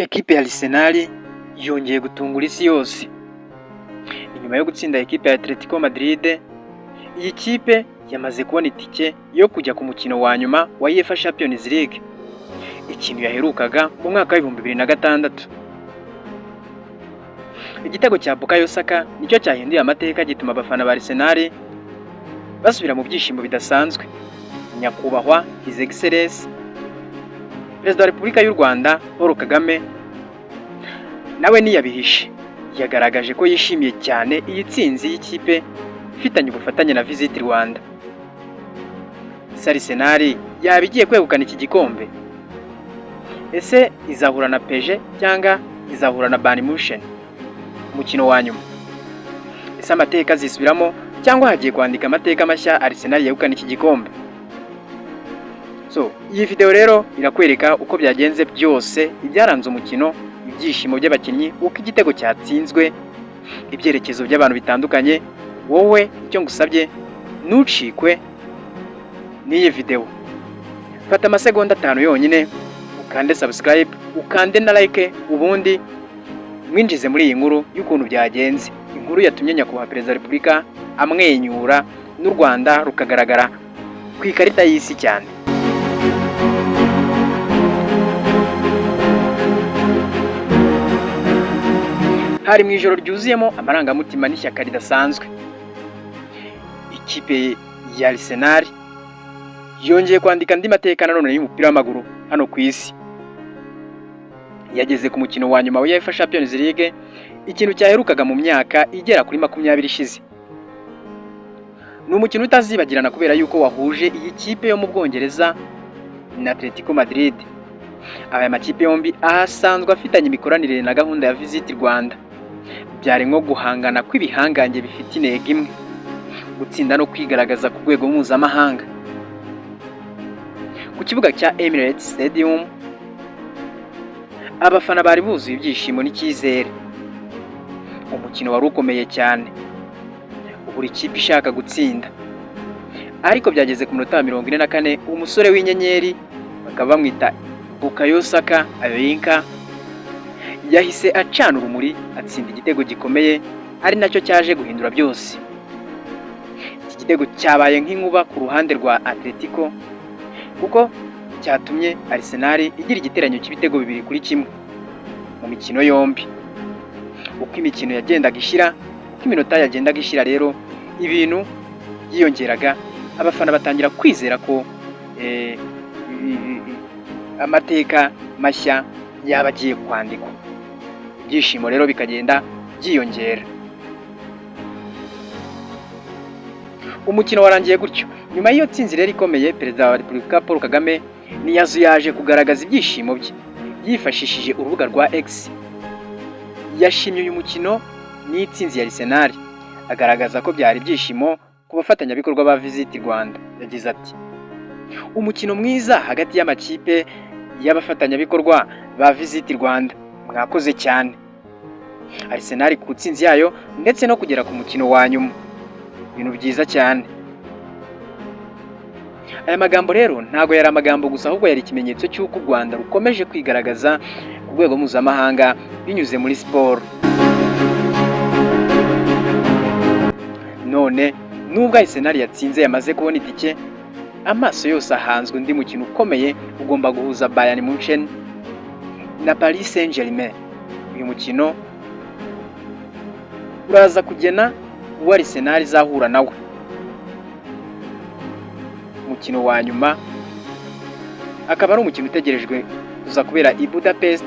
Ekipe ya Arsenal yongeye gutungura isi yose. Ni nyuma yo gutsinda ekipe ya Atletico Madrid, iyi kipe yamaze kubona itike yo kujya ku mukino wa nyuma wa UEFA Champions League, ikintu yaherukaga mu mwaka wa 2006. Igitego cya Bukayo Saka nicyo cyahinduye amateka, gituma abafana ba Arsenal basubira mu byishimo bidasanzwe. Nyakubahwa His Excellence Perezida wa Repubulika y'u Rwanda Paul Kagame nawe ntiyabihishe, yagaragaje ko yishimiye cyane iyi tsinzi y'ikipe ifitanye ubufatanye na Visit Rwanda. Ese Arsenal yaba igiye kwegukana iki gikombe? Ese izahura na PSG cyangwa izahura na Bayern Munchen umukino wa nyuma? Ese amateka azisubiramo cyangwa hagiye kwandika amateka mashya, Arsenal yegukana iki gikombe? So, iyi video rero irakwereka uko byagenze byose, ibyaranze umukino, ibyishimo by'abakinnyi, uko igitego cyatsinzwe, ibyerekezo by'abantu bitandukanye. Wowe icyo ngusabye, ntucikwe n'iyi video. Fata amasegonda 5 yonyine ukande subscribe, ukande na like, ubundi mwinjize muri iyi nkuru y'ukuntu byagenze, inkuru yatumye Nyakubahwa Perezida wa Repubulika amwenyura n'u Rwanda rukagaragara ku ikarita y'isi cyane. Hari mu ijoro ryuzuyemo amarangamutima n'ishyaka ridasanzwe. Ikipe ya Arsenal yongeye kwandika andi mateka nanone y'umupira w'amaguru hano ku isi. Yageze ku mukino wa nyuma wa UEFA Champions League, ikintu cyaherukaga mu myaka igera kuri 20 ishize. Ni umukino utazibagirana kubera yuko wahuje iyi kipe yo mu Bwongereza na Atletico Madrid. Aya makipe yombi asanzwe afitanye imikoranire na gahunda ya Visit Rwanda. Byari nko guhangana kw'ibihangange bifite intego imwe, gutsinda no kwigaragaza ku rwego mpuzamahanga. Ku kibuga cya Emirates Stadium, abafana bari buzuye ibyishimo n'icyizere. Umukino wari ukomeye cyane, buri kipe ishaka gutsinda. Ariko byageze ku minota 44, umusore w'inyenyeri bakaba bamwita Bukayo Saka Ayoyinka yahise acana urumuri, atsinda igitego gikomeye ari nacyo cyaje guhindura byose. Iki gitego cyabaye nk'inkuba ku ruhande rwa Atletico, kuko cyatumye Arsenal igira igiteranyo cy'ibitego 2-1 mu mikino yombi. Uko imikino yagendaga ishira, uko iminota yagendaga ishira rero, ibintu byiyongeraga, abafana batangira kwizera ko amateka mashya yaba agiye kwandikwa. Ibyishimo rero bikagenda byiyongera. Umukino warangiye gutyo. Nyuma y'iyo tsinzi rero ikomeye, Perezida wa Repubulika Paul Kagame ntiyazuyaje kugaragaza ibyishimo bye yifashishije urubuga rwa X. Yashimye uyu mukino n'itsinzi ya Arsenal, agaragaza ko byari ibyishimo ku bafatanyabikorwa ba Visit Rwanda. Yagize ati: "Umukino mwiza hagati y'amakipe y'abafatanyabikorwa ba Visit Rwanda, mwakoze cyane. Arsenal ku tsinzi yayo ndetse no kugera ku mukino wa nyuma, ibintu byiza cyane." Aya magambo rero ntabwo yari amagambo gusa, ahubwo yari ikimenyetso cy'uko u Rwanda rukomeje kwigaragaza ku rwego mpuzamahanga binyuze muri siporo. None nubwo Arsenal yatsinze, yamaze kubona itike, amaso yose ahanzwe undi mukino ukomeye ugomba guhuza Bayern Munchen na Paris Saint-Germain. Uyu mukino uraza kugena uwo Arsenal izahura nawe. Umukino wa nyuma akaba ari umukino utegerejwe kuza kubera i Budapest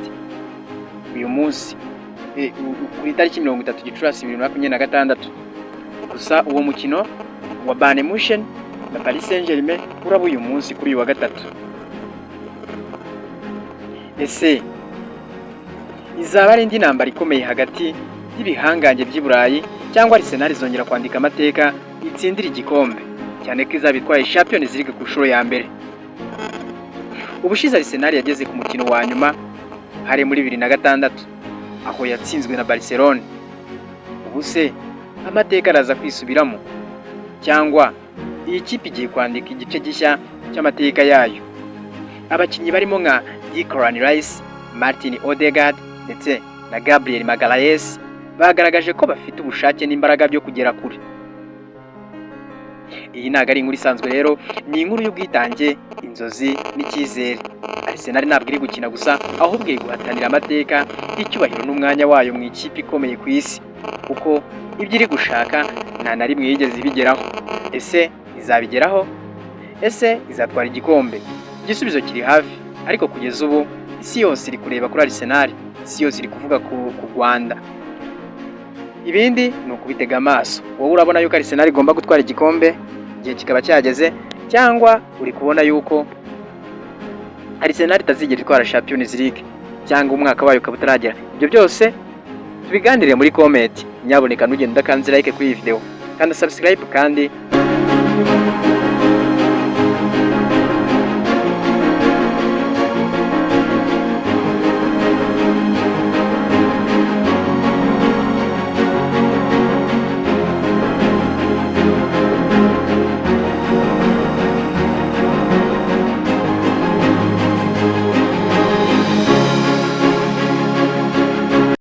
uyu munsi ku itariki 30 Gicurasi 2026. Gusa uwo mukino wa Bayern Munchen na Paris Saint-Germain uraba uyu munsi kuri uyu wa gatatu. Ese izaba ari indi ntambara ikomeye hagati y'ibihangange by'i Burayi, cyangwa Arsenal izongera kwandika amateka itsindira igikombe, cyane ko izaba itwaye Champions League ku nshuro ya mbere? Ubushize Arsenal yageze ku mukino wa nyuma hari muri 2006, aho yatsinzwe na Barcelone. Ubu se amateka araza kwisubiramo, cyangwa iyi kipe igiye kwandika igice gishya cy'amateka yayo? Abakinnyi barimo nka Declan Rice Martin Odegaard ndetse na Gabriel Magalhaes bagaragaje ko bafite ubushake n'imbaraga byo kugera kure. Iyi ntabwo ari inkuru isanzwe rero, ni inkuru y'ubwitange, inzozi n'icyizere. Arsenal ntabwo iri gukina gusa, ahubwo iri guhatanira amateka, icyubahiro n'umwanya wayo mu ikipe ikomeye ku isi, kuko ibyo iri gushaka nta na rimwe yigeze ibigeraho. Ese izabigeraho? Ese izatwara igikombe? Igisubizo kiri hafi, ariko kugeza ubu isi yose iri kureba kuri Arsenal, isi yose iri kuvuga ku Rwanda. Ibindi ni ukubitega amaso. Wowe urabona yuko Arsenal igomba gutwara igikombe igihe kikaba cyageze, cyangwa uri kubona yuko Arsenal itazigera itwara Champions League, cyangwa umwaka wayo ukaba utaragera? Ibyo byose tubiganire muri comment. Nyaboneka ntugende udakanze like kuri iyi video, kanda subscribe kandi.